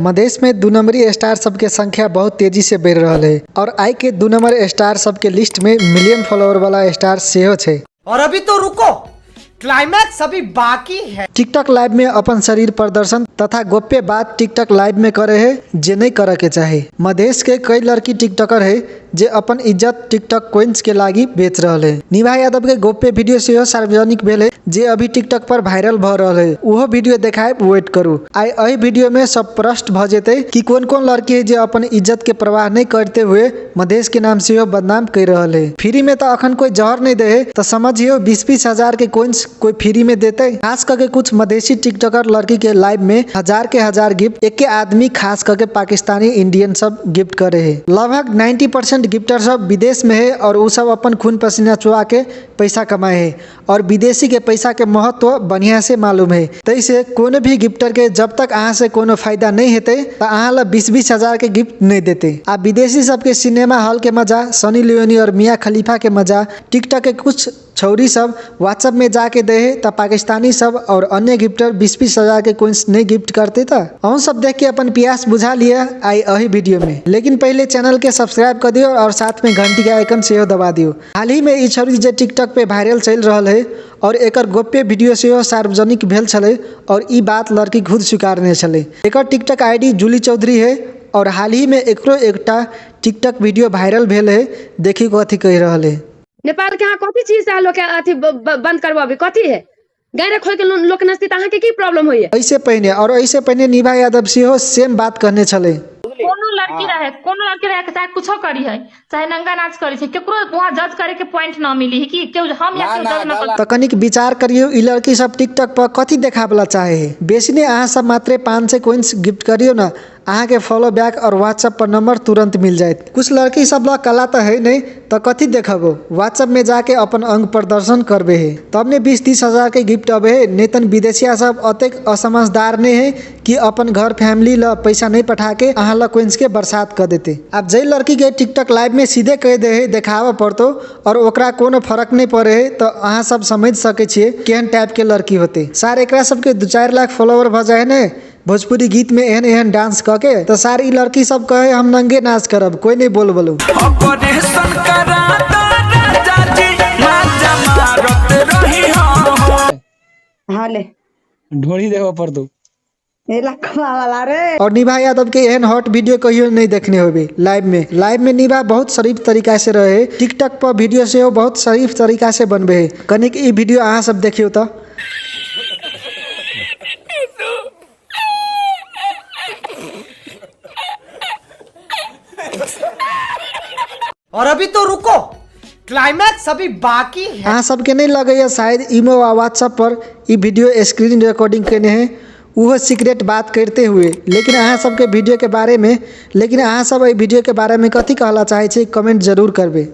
मधेश में 2 नंबरी स्टार सबके संख्या बहुत तेजी से बढ़ि रहल है और आई के 2 नंबर स्टार सबके लिस्ट में मिलियन फॉलोअर वाला स्टार सेहो छै। और अभी तो रुको, क्लाइमैक्स अभी बाकी है। टिकटॉक लाइव में अपन शरीर प्रदर्शन तथा गोप्य बात टिकटॉक लाइव में करे है जे नहीं करे के चाही। मधेश के कई लड़की टिकटॉकर है जे अपन इज्जत टिकटॉक कोइंस के लागी बेच रहल है। निभा यादव के गोप्य वीडियो सेहो सार्वजनिक भेल है जे अभी टिकटॉक पर वायरल भ रहल है। उहो वीडियो देखाए वेट करू। आइ एहि वीडियो में सब प्रश्न भ जेतै कि कोन कोन लड़की है जे अपन इज्जत के परवाह नहीं करते हुए मधेश के नाम सेहो बदनाम कर रहल है। फ्री में तो अखन कोई जहर नहीं दे है तो समझियो 20-20 हजार के कोइंस कोई फ्री में देते। खास करके कुछ मधेसी टिकटॉकर लड़की के लाइव में हजार के हजार गिफ्ट एक आदमी खास करके पाकिस्तानी इंडियन सब गिफ्ट करे है। लगभग 90% गिफ्टर सब विदेश में है और वो सब अपन खून पसीना चुआ के पैसा कमाए है और विदेशी के पैसा के महत्व बढ़िया से मालूम है। तैसे कोनो भी गिफ्टर के जब तक अहाँ से कोनो फायदा नहीं हेतै तो अहाँ ला 20-20 हजार के गिफ्ट नहीं देते। आ विदेशी सबके सिनेमा हॉल के मजा, सनी लियोनी और मियाँ खलीफा के मजा टिकटॉक के कुछ छौरी सब व्हाट्सएप में जाके दे है तो पाकिस्तानी सब और अन्य गिफ्टर 20-20 हजार के कोइंस नहीं गिफ्ट करते। तो अहूँ सब देख के अपन प्यास बुझा लिया आई अही वीडियो में। लेकिन पहले चैनल के सब्सक्राइब कर दियो और साथ में घंटी के आइकन सेहो दबा दियो। हाल ही में ई छौरी जे टिकटॉक पे वायरल चल रहल है और एकर गोप्य वीडियो सेहो सार्वजनिक भेल छलै और ई बात लड़की खुद स्वीकारने छलै। एकर टिकटॉक आईडी जूली चौधरी है और हाल ही में एकरो एकटा टिकटॉक वीडियो वायरल भेल है। देखी कथी कहि रहल है। नेपाल के अहाँ कथी चीज से लोग के अथी बंद करवाबी कथी है? गैर खोल के लोक नचती त अहाँ के की प्रॉब्लम होइए? ऐसे पहिने और ऐसे पहिने निभा यादव सेहो सेम बात कहने छलै। कोनो लड़की रहे, कोनो लड़की रहे चाहे कुछो करी है, चाहे नंगा नाच करी है, केकरो वहाँ जज करे के पॉइंट न मिली है कि केहू हम या केहू जज न कर। त कनिक विचार करियो ई लड़की सब टिकटॉक पर कथी देखाबला चाहे है। बेसी ने अहाँ सब मात्रे 500 कोइंस गिफ्ट करियो न, अहाँ के फॉलो बैक और व्हाट्सएप पर नंबर तुरंत मिल जायत। कुछ लड़की सब लग कला तो है नहीं तो कथी देखबो, व्हाट्सएप में जाके अपन अंग प्रदर्शन करबे है तब ने 20-30 हजार के गिफ्ट अबे है। नहीं तन विदेशिया सब अतेक असमझदार नहीं है कि अपन घर फैमिली ल पैसा नहीं पठा के अहाँ ल कोइंस के बरसात कर देते। अब जै लड़की के टिकटॉक लाइव में सीधे कह दे है देखाबऽ पड़तो और ओकरा कोनो फर्क नहीं पड़े है तो अहाँ सब समझ सकै छियै केहन टाइप के लड़की होते। सार एकरा सबके 2-4 लाख फॉलोअर भऽ जाए ने भोजपुरी गीत में एहन एहन डांस कऽ के तो सार ई लड़की सब कहे हम नंगे नाच करब, कोई नहीं बोल बोलू। ऑपरेशन करा राजा जी माजा मारत रही हो। हाँ ले ढोरी देखो पर तू ए लखवा वाला रे। और निभा यादव के एहन हॉट वीडियो कहियो नहीं देखने होबे लाइव में। लाइव में निभा बहुत शरीफ तरीका से रहे, टिकटॉक पर वीडियो से बहुत शरीफ तरीका से बनबे है। कनिक ई वीडियो अहाँ सब देखियो तो। और अभी तो रुको, क्लाइमैक्स अभी बाकी है। अहाँ सबके नहीं लगैया शायद इमो आ व्हाट्सएप पर ई वीडियो स्क्रीन रिकॉर्डिंग केने है उहो सीक्रेट बात करते हुए। लेकिन अहाँ सबके वीडियो के बारे में, लेकिन अहाँ सब एहि वीडियो के बारे में कथी कहला चाहे छी कमेंट जरूर करबे।